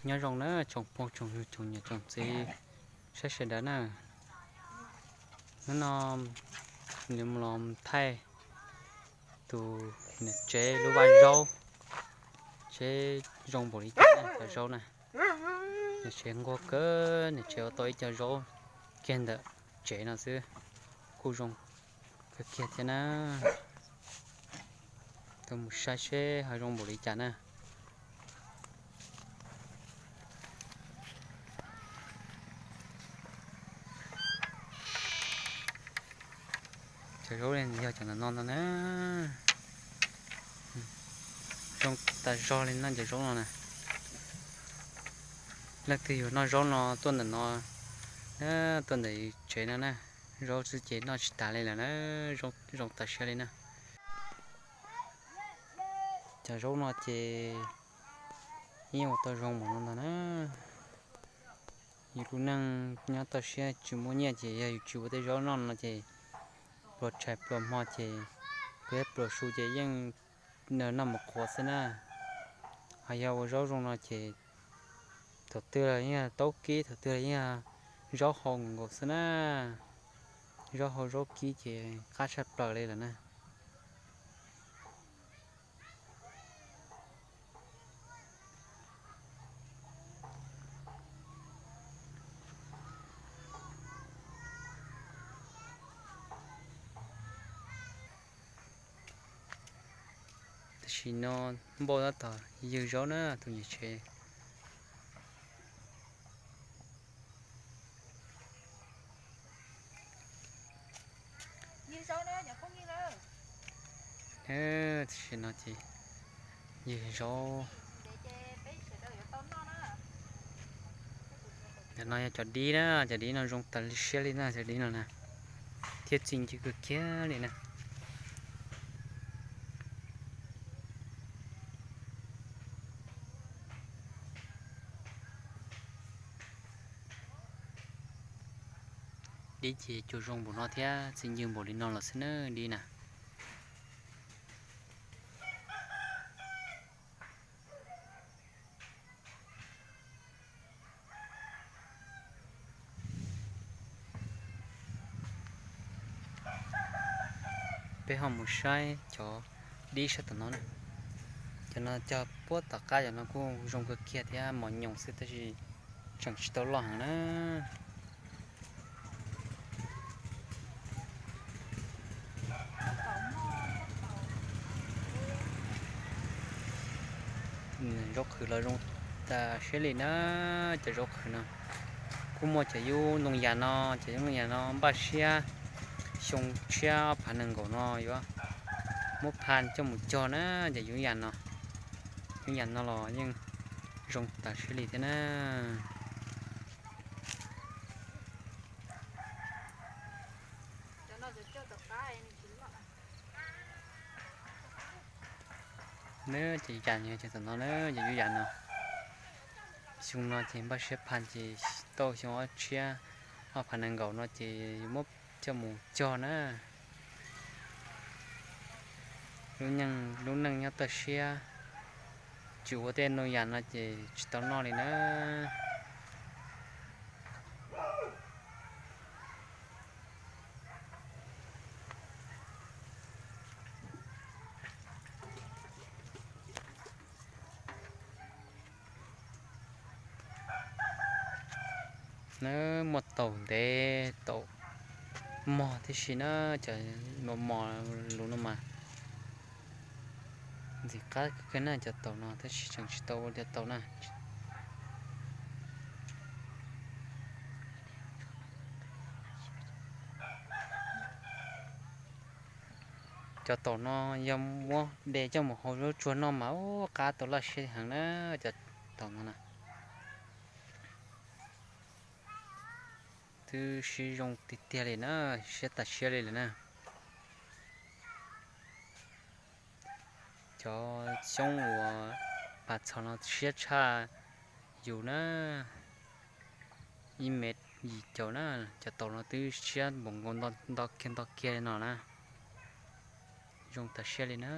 Nyob zoo na tsoom phooj tsoom ywg tsoom niam tsoom txiv sawv daws na. Hnub no nws los thaij tus niam tsev lub vaj zaub, tsev zoo npaum li cas na, cov zaub na. Niam tsev nquag kawg, niam tsev ua tau ib co zaub kiag ntawm tsev no xwb, kuj zoo kawg kiag thiab na. Tuaj mus saib seb ho zoo npaum li cas na. Cov zaub yog cov no no ntag na. Zoo tas zog li no cov zaub no na. Leej twg yuav noj zaub no tuaj ntawm no, tuaj ntawm tsev no na. Zaub xwb ces noj tsis tas li lawm na, zoo tas siab li na. Cov zaub no ces yeej ua tau zoo npaum no ntag na. Yus lub neej nyob toj siab tsis muaj nyiaj ces yog yus tsis ua tej zaub noj no ces pluas tshais pluas hmo ces, pluas su ces yeej noj mus qhuav xwb na. Ho yog ua zaub zoo no ces thaum twg los yeej taub kib, thaum twg los yeej zaub hau nkaus xwb na. Zaub hau zaub kib ces qab tshaj plaws li lawm na. Tam sim no npauj tab tom ywg zaub na tus niam tsev. Tam sim no ces ywg zaub. Cov no yog cov dib na, cov dib no zoo tas li siab li na, cov dib no na, thiab txi ncw kawg kiag li na. Dib ces cua zoo npaum no thiab txi ncw npaum li no los xwb na dib na. Peb ho mus saib cov dib sab tom no na. Cov no cog puag tom qab, cov no kuj zoo kawg kiag thiab, mos nyoos xwb tab sis tseem tsis tau loj heev na. Zaub qhwv los zoo tas siab li na. Cov zaub qhwv no kuj muaj cov yub ntoo yas no, cov yub ntoo yas no npaj siab xyoo tshiab ob phav nees nkaum no yuav muab pha coj mus cog na. Cov yub yas no, yub yas no los yeej zoo tas siab li thiab na. Nab ces yus yas no na, ces yus yas no, xyoo no ces npaj siab pha ces tau xyoo ob tshiab, ob phav nees nkaum no ces yuav muab coj mus cog na. Lub neej nyob toj siab, tsis ua tej ntoo yas no ces tsis tau noj li na. Nab muaj taum ntev taum mog tib si na, cov mos mos lus no mas ntxim qab kawg na cov taum no tab sis tseem tsis tau ua cov taum na. Cov taum no yog muab de coj mus hau zaub tsuag noj mas ua qab tau laj siab heev na, cov taum no na. Twb siab zoo tiag tiag li na, siab tas siab li lawm na. Cov xyoob uas pas txhos no siab tshaj yus na, ib mev yim caum na, cov taum no twb siab npaum nkaus nto kiag nto kiag li no na, zoo tas siab li na.